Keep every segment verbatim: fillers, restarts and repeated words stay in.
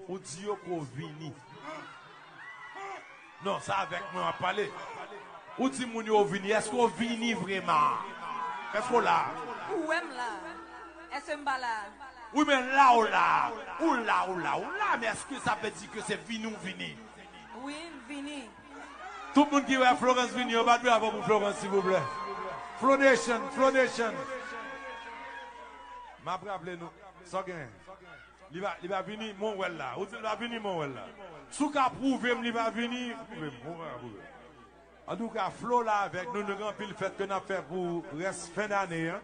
Ou di yo ke w vini. Non, se avèk mwen w ap pale. Ou di moun yo w vini. Èske w vini vrèman? Èske w la? Ou wè m la. Èske m pa la? Wi, men la w la. Ou la, ou la, ou la, men èske sa vle di ke se vini w vini? Wi, m vini. Tout moun ki wè Florence vini, yo bat bravo pou Florence, silvouplè. Flow Nation, Flow Nation. M ap raple nou, sa w gen? Li pa, li pa vini, mwen wè l la. Ou di l pa vini, mwen wè l la. Si w ka pwouve m li pa vini, pwouve m. Mwen pa ka pwouve. Antouka, Flo la avèk nou, nou gen anpil fèt ke n ap fè pou rès fen dane an.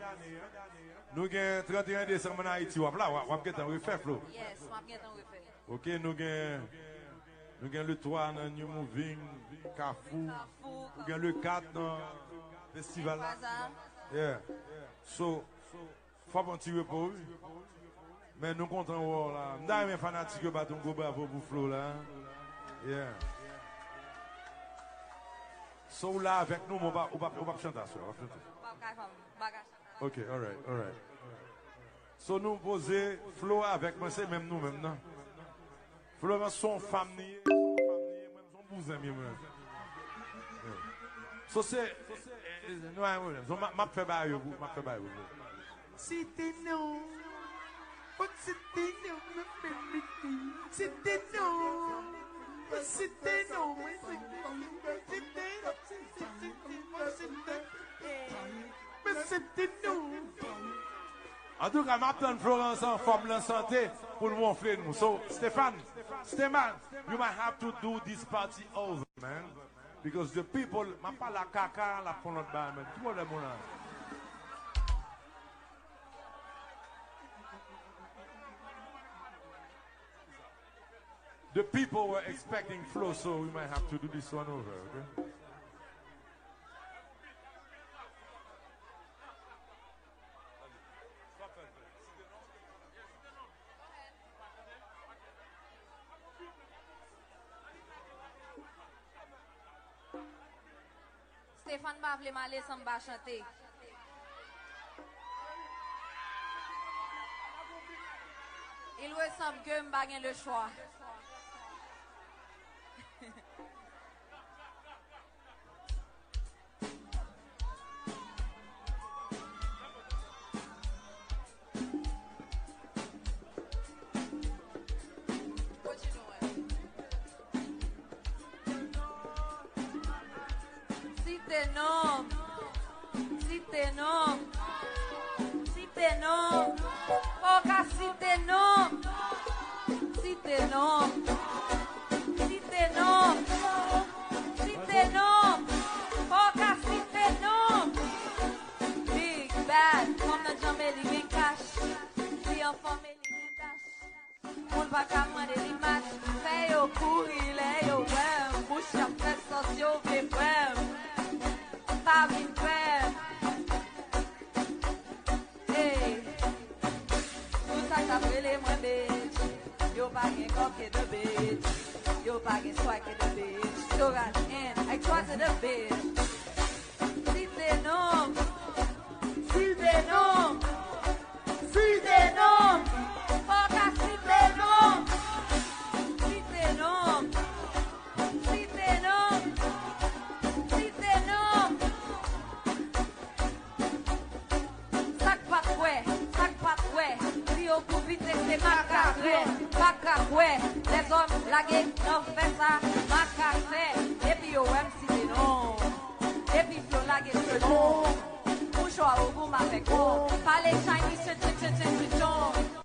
Nou gen trannteyen desanm ann Ayiti, w ap la, w ap, w ap gentan refè, Flo. Yes, m ap gentan refè. Ok, nou gen, nou gen le twa nan New Moving, Kafou. Kafou, ou gen le kat nan festival la. Plaza. Yeah. So, fò w pran ti repo, wi. Men nou kontan wè w la. M ta renmen fanatik yo bat yon gwo bravo pou Flo la. Yeah. So, w la avèk nou, men w pa, w pa, w p ap chante aswè, w p ap chante. M p ap ka, m pa ka chante. Ok, alright, alright. So, nou poze, Flo avèk mwen, se menm nou menm nan. Florence se yon fanm li ye, se yon fanm li ye, mwen, se yon bouzen m ye, mwen. So, se, eh, eh, nou pa gen pwoblèm. So, m ap, m ap fè bagay yo pou, m ap fè bagay yo pou. Site non. Pot site non, mwen menm li di. Site non. Pot site non, mwen menm li di. Site non. Site non. Mwen site non. Antouka, m ap tann Florence anfòm, l an sante, pou l wonfle nou. So, Stéphane, Stéphane, you might have to do this party over, man. Because the people, m ap pale ak Kaka, l ap fè yon lòt bagay, men ki pwoblèm ou la? The people were expecting Flo, so we might have to do this one over, okay? Stéphane pa vle m ale san m pa chante. Il ressemble que m pa gen le choix. Site non m. Site non m. Site non m. Fò w ka site non m. Site non m. Site non m. Site non m. Fò w ka site non m. Big Bad, fanm nan djanm e li gen kach. Li anfòm e li gen dach. Moun pa ka mande li match. Fè yo kouri lè yo wè m. Bouch y ap fè sòs yo vle kwè m. Pa vin kwè m. Hey. Pou sa k ap rele mwen bitch. Yo pa gen kòb ke de bitch. Yo pa gen swag ke de bitch. Torat and I trust the bitch. Site non m. Site non m. Site non m. Fò w ka site non m. Site non m. Site non m. Site non m. Sa k pa t kwè, sa k pa t kwè, di yo pou vite se makak wè, makak wè, lèzòm lage nan fè sa, makak fè, epi yo wè m site non, epi Flo lage se non, mouchwa ogou m avèk bon, pale Chinese, chen, chen, chen, chen, chen, chen.